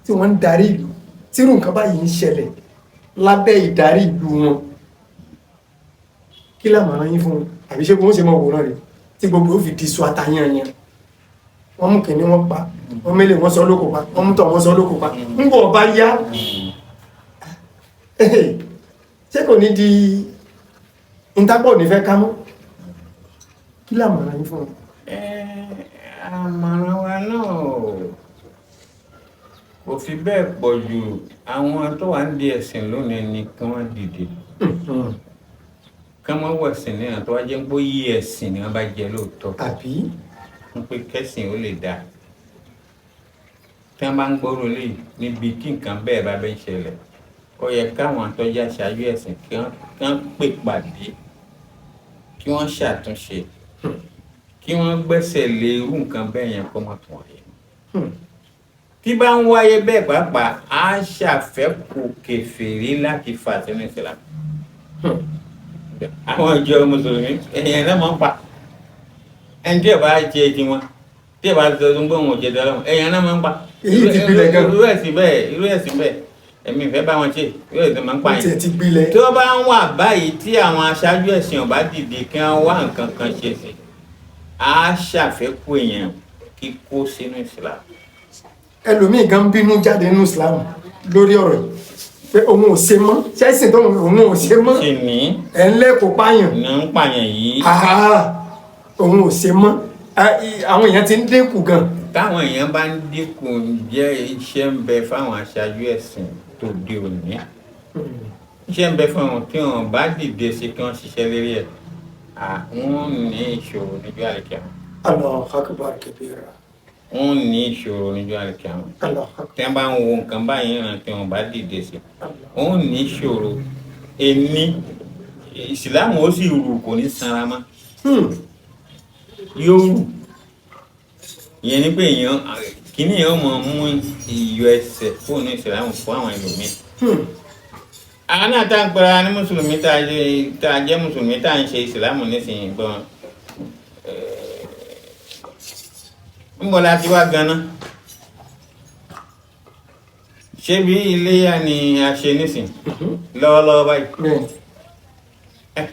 tí wọ́n ń darí ìlú, tírú nǹkan báyìí ń ṣẹlẹ̀ lábẹ́ ìdarí ìlú wọn? Kí làmọ̀ràn yín fún wọn? Àbí ṣé bí wọ́n ṣe máa wòran rẹ̀ tí gbogbo ó fi di sọ àtàyànyàn? Wọ́n mú kìnní, wọ́n pa wọ́n, mélèé wọ́n sọ lóko pa wọ́n, mú tọ̀ wọ́n sọ lóko pa. Ń bọ̀ bá yá, ṣé kò ní di ìtàpọ̀ ní fẹ́ ká mọ́? Kí làmọ̀ràn yín fún wọn? Àmọ̀ràn wa náà kò fi bẹ́ẹ̀ pọ̀ jù. Àwọn tó wà ń di ẹ̀sìn lónìí ni kí wọ́n dìde, kí wọ́n wọ̀ ẹ̀sìn náà, tó wá jẹ́ pé yí ẹ̀sìn ni wọ́n bá jẹ lóòótọ́, Àbí? ń pé kẹ́sìn ó lè dáa. Tí wọ́n bá ń gbọ́rọ̀ lé níbi tí nǹkan bẹ́ẹ̀ bá bẹ́ ń ṣẹlẹ̀, ó yẹ káwọn atọ́jà ṣáájú ẹ̀sìn kí wọ́n pè pàdé, kí wọ́n ṣàtúnṣe, kí wọ́n gbẹ́sẹ̀ lé irú nǹkan bẹ́ẹ̀ yẹn kó má tún wáyé. Tí bá ń wáyé bẹ́ẹ̀ pàápàá, á ṣàfẹ́kù kèfèrí láti fà sínú Ìsìlámù. Àwọn ìjọ mùsùlùmí, èèyàn náà máa ń pa ẹni tí ẹ bá jẹ tiwọn, tí ẹ bá sọ tó ń gbóhùn òjẹ dọ́lọ́mù, èèyàn náà máa ń pa. Èyí ti gbilẹ̀ gan. Irú ẹ̀sìn bẹ́ẹ̀ èmi ìfẹ́ bá wọn ṣe, irú ẹ̀sìn máa ń pa Ó yẹn. tiẹ̀ ti gbilẹ̀. Tí wọ́n bá ń wà báyìí, tí àwọn aṣáájú ẹ̀sìn ọ̀bá dìde kí wọ́n wá nǹkan kan ṣe sí, á ṣàfẹ́kù èèyàn kíkó sínú Ìsìlámù. Ẹlòmíì gan bínú jáde nínú Islam lórí ọ̀rọ̀ yìí pé òun ò ṣe mọ́, ṣẹ́sìn tó òun ò ṣe mọ́. Ṣe ní Ẹ̀ ń lẹ́kọ̀ọ́ pààyàn. ní ń pààyàn yìí. Àhá, òun ò ṣe mọ́. Àwọn èèyàn ti ń dínkù gan. Táwọn èèyàn bá ń dínkù, jẹ́ iṣẹ́ ń bẹ fáwọn aṣáájú ẹ̀sìn tó dé òní, iṣẹ́ ń bẹ fún wọn. Tí wọn bá dìde sí kí wọ́n ṣiṣẹ́ lérí ẹ̀, àwọn ní ìṣòro níjọ́ àlìkíyàmá. Allahu akbar kabira. Wọ́n ní ìṣòro níjọ́ àlìkíyàmá. Allahu akbar. Tí wọ́n bá ń wo nǹkan báyìí ràn, tí wọ́n bá dìde sí, wọ́n ní ìṣòro. Ẹni ìsìlámù ó sì rù, kò ní sanra mọ́. Yóò rù. Ìyẹn ni pé èèyàn kìíní yẹn ó mọ mú iyọ̀ ẹsẹ̀ fóònù ìsìlámù fún àwọn ẹlòmíì. Àwọn náà tá à ń pera ní mùsùlùmí, tá a jẹ́ mùsùlùmí, tá à ń ṣe ìsìlámù nísìnyí gan, ń bọ̀ láti wá ganan. Ṣé bí iléyà ni a ṣe nísìn lọ́wọ́lọ́wọ́ báyìí? Bẹ́ẹ̀.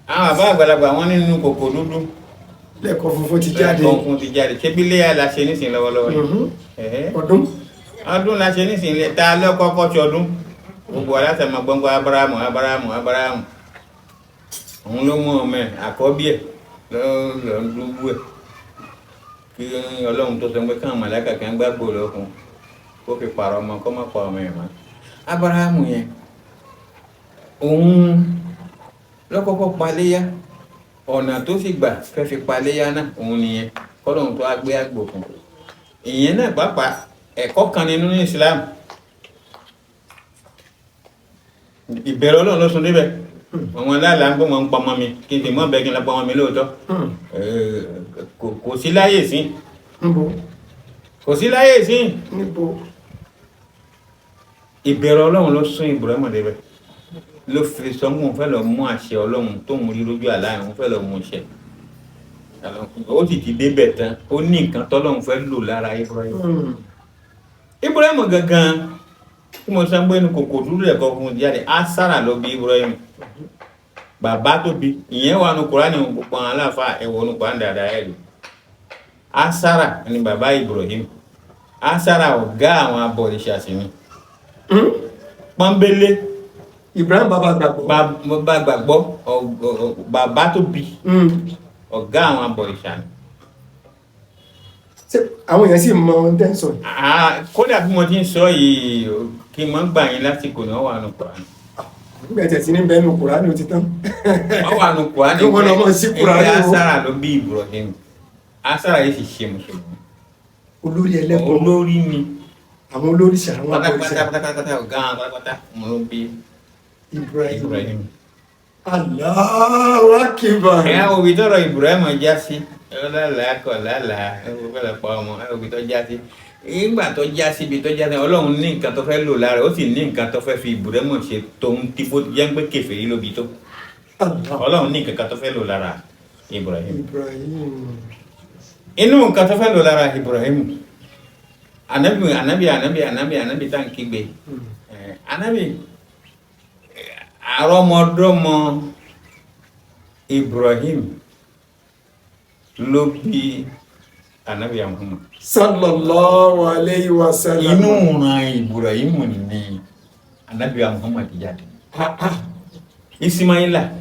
Àwọn àbá àgbàlagbà wọn nínú kòkò dúdú Lẹ́kọ̀ọ́ funfun ti jáde. Lẹ́kọ̀ọ́ ti jáde. Ṣé bí iléyà la ṣe nísìn lọ́wọ́lọ́wọ́ yìí? Ẹ̀hẹ́. Ọdún. Ọdún la ṣe nísìnyí. Ta ló kọ́kọ́ ṣọdún? Gbogbo alátẹ̀mọ́ gbọ́ngbọ́n Abúráhámù, Abúráhámù, Abúráhámù. Òun ló mú ọmọ ẹ̀ àkọ́bí ẹ̀ lọ́ọ́ dúbú ẹ̀, kí Ọlọ́run tó sọ pé káwọn màláíkà kan gbàgbọ́ lọ́kùn kó fi pààrọ̀ ọmọ, kó má pa ọmọ ẹ̀ mọ́. Abúráhámù yẹn, òun ló kọ́kọ́ paléyá. Ọ̀nà tó sì gbà fẹ́ fi paléyá náà òun nìyẹn, kọ́lọ́run tó á gbé àgbò fún un. Ìyẹn náà pàápàá ẹ̀kọ́ kan nínú Islam. Ìbẹ̀rù Ọlọ́run ló sún débẹ̀. Àwọn aláàlá ń gbọ́ wọn ń pa ọmọ mi, kí n sì mọ́ bẹ́ẹ̀ kí n lọ pa ọmọ mi lóòótọ́. Kò sí láyè sí. Níbo? Kò sí láyè sí. Níbo? Ìbẹ̀rù Ọlọ́run ló sún Ibrahim débẹ̀, ló fi sọ mú un fẹ́ lọ mú àṣẹ Ọlọ́run tóun rí lójú àlá ẹ̀, òun fẹ́ lọ mú ṣẹ. Ó sì ti débẹ̀ tán, ó ní nǹkan tọ́lọ́run fẹ́ lò lára Ibrahim. Ibrahim gangan tí mo sọ pé kòkò dúdú ẹ̀kọ́ fún un jáde, Asara ló bí Ibrahim, bàbá tó bí. Ìyẹn wà nù Kúránì, gbogbo àwọn aláfa ẹ̀wọ̀ nù Kúránì dáadáa ẹ̀ lò. Asara ni bàbá Ibrahim. Asara, ọ̀gá àwọn abọ̀rìṣà sí ni. Pọ́nbélé. Ibrahim bàbá gbàgbọ́. Bàbá gbàgbọ́, bàbá tó bí, ọ̀gá àwọn abọ̀rìṣà ni. Ṣé àwọn èèyàn sì mọ ohun tẹ́ ń sọ yìí? Kódà bí mo ti ń sọ yìí, kí n mọ́ gbà yín lásìkò náà, wà nù Kúránì. Nígbà tí ẹ ti ní bẹ́ẹ̀ nù Kùránì, ó ti tán. Wọ́n wà nù Kùránì. Kí wọ́n lọ mọ̀ sí Kùránì pé o. Asara ló bí Ibrahim. Asara yìí sì ṣe mùsùlùmí. Olórí ẹlẹ́bọ. Olórí ni. Àwọn olórí ṣe àwọn pátápátá abọ̀rìṣà. Pátápátá, ọ̀gá àwọn pátápátá, òun ló bí Ibrahim. Ibrahim. Allahu Akbar. Ẹ̀yà òbí tọrọ Ibrahim já sí lálàá kọ lálàá, ẹ̀ fẹ́ pa ọmọ ẹ̀ òbí tó já sí. Ìgbà tó já sí ibi tó já sí, Ọlọ́run ní nǹkan tó fẹ́ lò lára, ó sì ní nǹkan tó fẹ́ fi Ibrahim ṣe, tóun tí bó jẹ́ pé kèfèrí lóbi tó. Allah. Ọlọ́run ní nǹkan tó fẹ́ lò lára Ibrahim. Ibrahim. Inú nǹkan tó fẹ́ lò lára Ibrahim, anabi, anabi, anabi, anabi, anabi tá n kígbe, anabi, àrọ́mọdọ́mọ Ibrahim ló bí anabi Muhammad. Sallallahu alayhi wa sallam. Inú ran Ibrahim ni anabi Muhammad jáde. Ah, ah. Ismaila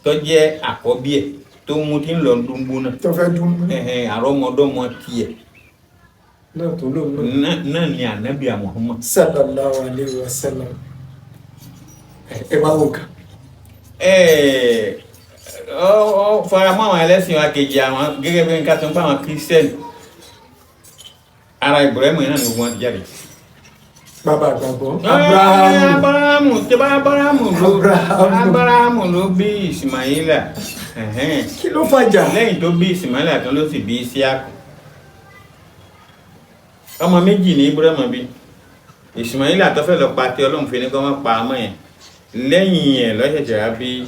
tó jẹ́ àkọ́bí ẹ̀ tó mú tí ń lọ dúnbó náà. Tó fẹ́ dún. Ẹ̀hẹ̀n, àrọ́mọdọ́mọ tiẹ̀ náà tó lóun náà. Náà ni ànábì Muhammad. Sallallahu alayhi wa sallam. Ẹ wá wò ká. Ẹ ọ ọ faramọ́ àwọn ẹlẹ́sìn wa kejì, àwọn gẹ́gẹ́ bí nǹkan tó ń bá àwọn kírísítẹ́nì, ara Ibrahim náà ni gbogbo wọn ti jáde. Bàbá àgbàgbọ́ Abrahamu. Abrahamu tí bá Abrahamu ló Abrahamu. Abrahamu ló bí Ismaila. Ẹ̀hẹ́n. Kí ló fàjà? Lẹ́yìn tó bí Ismaila tán ló sì bí Isiaku. Ọmọ méjì ní Ibrahim bí. Ismaila tó fẹ́ lọ pa tí Ọlọ́run fi ní kó má pa ọmọ yẹn, lẹ́yìn yẹn lọ́sẹ̀ṣẹ̀ wá bí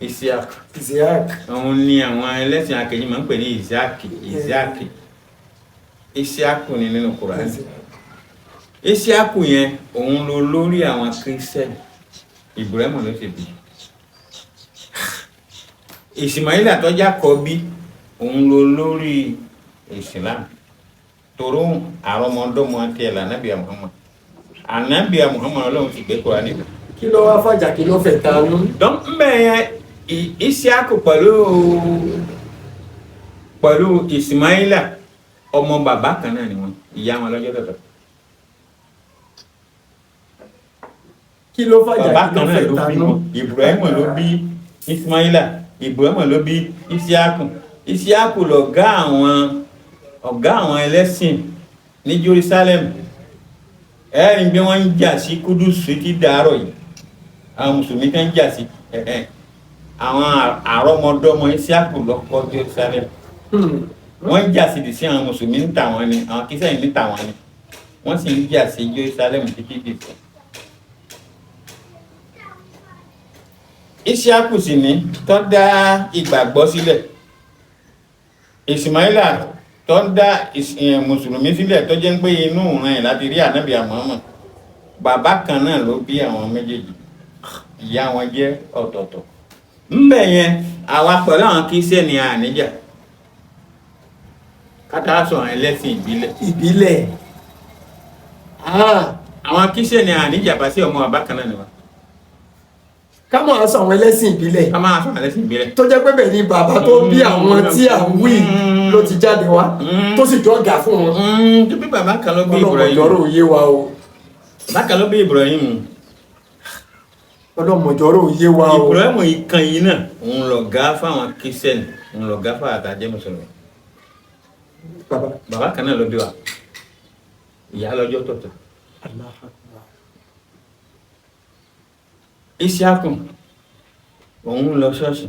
Isiaku. Isiaq. Òun ni àwọn ẹlẹ́sìn akejì máa ń pè ní Isiaki. Isiaki, Isiaku ni nínú Kùránì. Isiaku yẹn, òun ló lórí àwọn Kírísítẹ́nì. Ibrahim ló ti bí Ismaila tó jákọ́bí, òun ló lórí Islam, toró àrọmọdọ́mọ tiẹ̀ lànàbíà Muhammad. Ànàbíà Muhammad, Ọlọ́run ti gbé Kùránì lọ. Kí ló wá fàjà? Kí ló fẹ̀ tanú? Donc mbẹ yẹn, Isiaku pẹ̀lú Ismaila, ọmọ bàbá kan náà ni wọn, ìyá wọn lọ́jọ́ tọ̀tọ̀. Kí ló fàjà? Bàbá Kí ló kan náà fẹ̀ ló bí tanú? wọn. Ibrahim ló bí Ismaila, Ibrahim ló bí Isiaku. Isiaku lọ̀gá àwọn ọ̀gá àwọn ẹlẹ́sìn ní Jerusalem. Ẹ̀rín bí wọ́n ń jà sí Kúdùsù ti dàárọ̀ yìí, àwọn mùsùlùmí kan ń jà sí ẹ̀hẹ́n. Àwọn àrọ́mọdọ́mọ Isiaku ló kọ́ Jerusalem. Wọ́n ń jà sí di sí àwọn mùsùlùmí ń tà wọ́n ni, àwọn kìsẹ́yìn ń tà wọ́n ni, wọ́n sì ń jà sí Jerusalem títí di sí. Isiaku sì ní tó dá ìgbàgbọ́ sílẹ̀, Ismaila tó dá mùsùlùmí sílẹ̀, tó jẹ́ pé inú ìran ẹ̀ láti rí ànábì Muhammad. Bàbá kan náà ló bí àwọn méjèèjì, ìyá wọn jẹ́ ọ̀tọ̀ọ̀tọ̀. Ńbẹ̀ yẹn, àwa pẹ̀lú àwọn kìsẹ́nì àníjà kátà sọ̀rọ̀ ẹlẹ́sìn ìbílẹ̀. Ìbílẹ̀. Ah, Àwọn kìsẹ́nì àníjà bá sí ọmọ bàbá kan náà ni wa. Ká mọ̀ á sọ àwọn ẹlẹ́sìn ìbílẹ̀. Ká máa sọ̀rọ̀ ẹlẹ́sìn ìbílẹ̀. Tó jẹ́ pé bẹ́ẹ̀ ni bàbá tó bí àwọn tí à ń wí ló ti jáde wá, tó sì jọ́gà fún wọn. Tó bí bàbá kan ló bí Ibrahim. Ọlọ́mọjọ́rò òye wa o. Bàbá kan ló bí Ibrahim. Ọlọ́mọjọ́rò òye wa o. Ibrahim ìkan yìí náà, òun lọ̀gá fáwọn kìsẹ́nì, òun lọ̀gá fáwọn àtàjẹ́ mùsùlùmí. Bàbá. Bàbá kan náà ló bí wa, ìyá lọ́jọ́ tọ̀tọ̀. Allahu Akbar. Isiaku òun lọ ṣọ́ọ̀ṣì,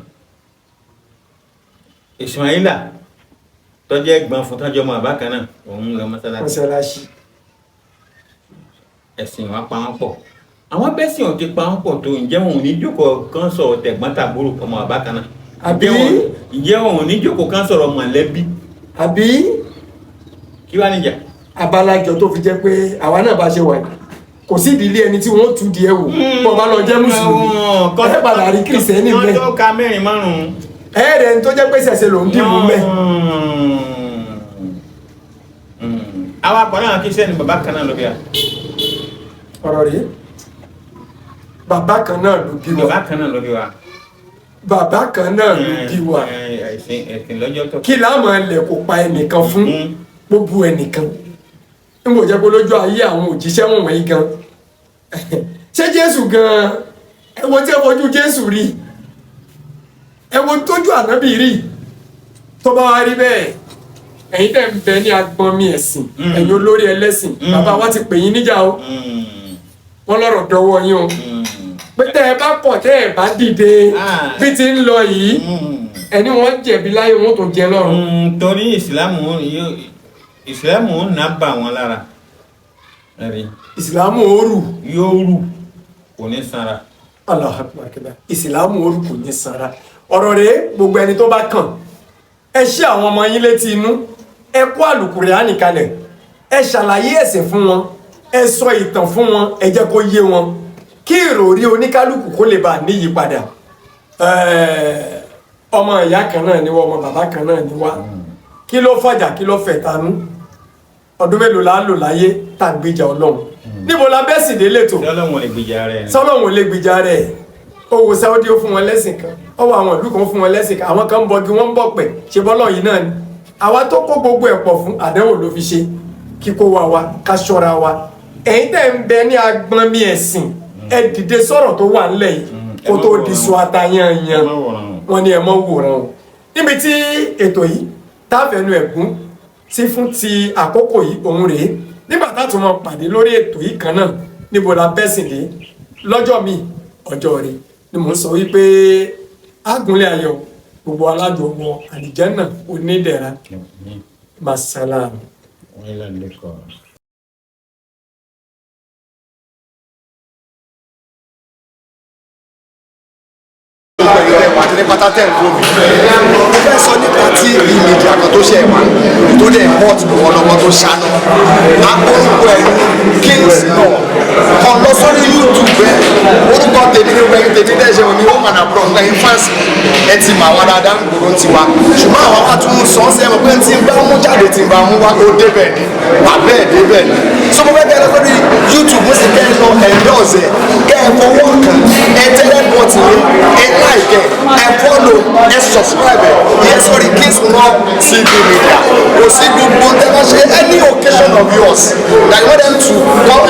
Ismaila tó jẹ́ ẹ̀gbọ́n fún tọ́jú ọmọ bàbá kan náà, òun lọ mọ́sálásí. Mọ́sálásí. Ẹ̀sìn wa pa wọ́n pọ̀, àwọn bẹ́sìn ò ti pa wọ́n pọ̀ tó. Ǹjẹ́ wọn ò ní jókòó kan sọ̀rọ̀ tẹ̀gbọ́n tàbúrò, ọmọ bàbá kan náà? Àbí? Ǹjẹ́ wọn ò ní jókòó kan sọ̀rọ̀ mọ̀lẹ́bí? Àbí? Kí wàá níjà? Abalajọ tó fi jẹ́ pé àwa náà bá ṣe wà yìí, kò sí ìdílé ẹni tí wọ́n tú di ẹ wò bọ́ bá lọ jẹ́ mùsùlùmí, ẹ padà rí kìrìsìtẹ́nì wọ́n bẹ́ẹ̀. tó ka mẹ́rin márùn-ún. Ẹ rẹ̀ ń tó jẹ́ pé ṣẹ̀ṣẹ̀ ló ń dìbò mẹ́. Àwa pẹ̀lú àwọn kìsẹ́nì, bàbá kan náà ló bí wa. Ọ̀rọ̀ rèé, bàbá kan náà ló bí wa. Bàbá kan náà ló bí wa. Bàbá kan náà ló bí wa. Ẹ̀sìn ẹ̀sìn lọ́jọ́ tó. Kí láàmú ẹlẹ̀ kò pa ẹnìkan fún gbogbo ẹnìkan n kò jẹ́ pé lójú ayé àwọn òjíṣẹ́ wọ̀nyí gan, ṣé Jésù gan, ẹ wo tí ẹ fojú Jésù rí, ẹ wo tójú ànábì rí. Tó bá wá rí bẹ́ẹ̀, ẹ̀yin tẹ́ ń bẹ ní agbọnmi ẹ̀sìn, ẹ̀yin olórí ẹlẹ́sìn, bàbá wa ti pè yín níjà o. Wọ́n lọ́rọ̀ dọwọ́ yín o, pé tẹ́ ẹ bá pọ̀, tẹ́ ẹ bá dìde, bí ti ń lọ yìí, ẹni wọ́n jẹ̀bi láyé, wọ́n tó jẹ lọ́run. Torí ìsìlámù ìsìlámù ń nà bà wọ́n lára. Ẹ̀rí. Ìsìlámù òru. Yóò rù, kò ní sanra. Allahu Akbar kíbá. Ìsìlámù òru kò ní sanra. Ọ̀rọ̀ rèé, gbogbo ẹni tó bá kàn, ẹ ṣí àwọn ọmọ yín létí inú, ẹ kó àlùkùránì kalẹ̀, ẹ ṣàlàyé ẹ̀sìn fún wọn, ẹ sọ ìtàn fún wọn, ẹ jẹ́ kó yé wọn, kí ìròrí oníkálukú kó lè bá níyì padà. Ọmọ ìyá kan náà ni wá, ọmọ bàbá kan náà ni wá. Kí ló fàjà? Kí ló fẹ̀tanú? Ọdún mélòó la lò láyé tá à ń gbèjà Ọlọ́run? Níbo la bẹ́ẹ̀ sì délé tó? Tí Ọlọ́run lè gbèjà rẹ̀ ni. Sọlọ́run ò lè gbèjà rẹ̀. Ó wo Saudi, ó fún wọn lẹ́sìn kan. Ó wo àwọn ìlú kan, ó fún wọn lẹ́sìn kan. Àwọn kan ń bọgi, wọ́n ń bọ̀pẹ̀. Ṣe bọ́lọ̀ yìí náà ni àwa tó kó gbogbo ẹ̀ pọ̀ fún àdánwò ló fi ṣe kíkó wa wa ká ṣọ́ra wa. Ẹ̀yin tẹ̀ ń bẹ ní agbọn mi ẹ̀sìn, ẹ dìde sọ̀rọ̀ tó wà ńlẹ̀ yìí kó tó di sọ atayanyan. Ẹ má wòran o. Wọ́n ní ẹ mọ́ wòran o. Níbi tí ètò yìí táfẹ̀nu ẹ̀gún sí fún ti àkókò yìí òun rèé. Nígbà tá a tún máa pàdé lórí ètò yìí kan náà, níbo la bẹ́sìn lé lọ́jọ́ mi, ọjọ́ rẹ̀ ni mò ń sọ wípé ágúnlẹ̀ ayọ̀, gbogbo alájọ wọ àlìjẹ́nà onídẹ̀ra. Masalam. Wọ́n lọ lẹ́kọ̀ọ́. Gbogbo ẹ̀yin tẹ́ wà ní pátá tẹ̀ ń wò mí. Mo fẹ́ sọ nípa TV media kan tó ṣe wà tó dẹ̀ hot lọ́wọ́lọ́wọ́ tó ṣáná. Orúkọ ẹ̀ ní Kings Law. Kàn lọ sórí YouTube ẹ̀. Orúkọ tèmi ní wẹ́yìn tèmi dẹ́ ṣe ní home and abroad ẹ̀yin fans ẹ ti mà wá dáadáa ń gbòòrò tiwa. Ṣùgbọ́n àwọn wa tún ń sọ ọ́ sẹ́wọ̀n pé tí ń bá mú jáde, tí ń bá mú wá, ó débẹ̀ ni bàbá ẹ̀ débẹ̀ ni. So mo fẹ́ kẹ́ ẹ lọ sórí YouTube, mo sì kẹ́ ẹ lọ endorse ẹ̀, kẹ́ ẹ fọwọ́ kàn ẹ, tẹ red button yẹn, ẹ like ẹ, ẹ follow ẹ, subscribe ẹ yẹ sórí Kingsnorth TV Media. Kò sí gbogbo tẹ́ bá ṣe, any occasion of yours that you want them to come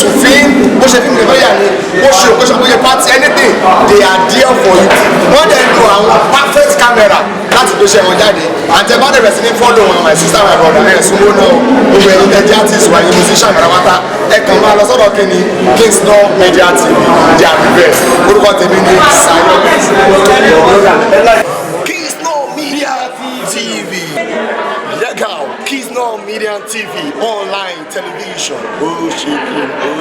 to film, bó ṣe fíìmù lè yà ni, bó ṣe occasion, bó ṣe party, anything, they are there for you. Wọ́n dẹ̀ lo àwọn perfect camera láti gbé iṣẹ́ wọn jáde. Àti ẹ bá dẹ̀ bẹ̀rẹ̀ sí ní follow wọn, my sister, my brother, ẹ̀ súnmọ́ náà. Gbogbo ẹ̀yin tẹ́ jẹ́ artist wa, ẹ̀yin musician pátápátá, ẹ kàn máa lọ sọ́dọ̀ kíni, Kingsnorth Media TV. They are the best. Orúkọ tèmi ní Sayo. Kingsnorth Media TV. Check out Kingsnorth Media TV online television. Oh, shaking. Oh.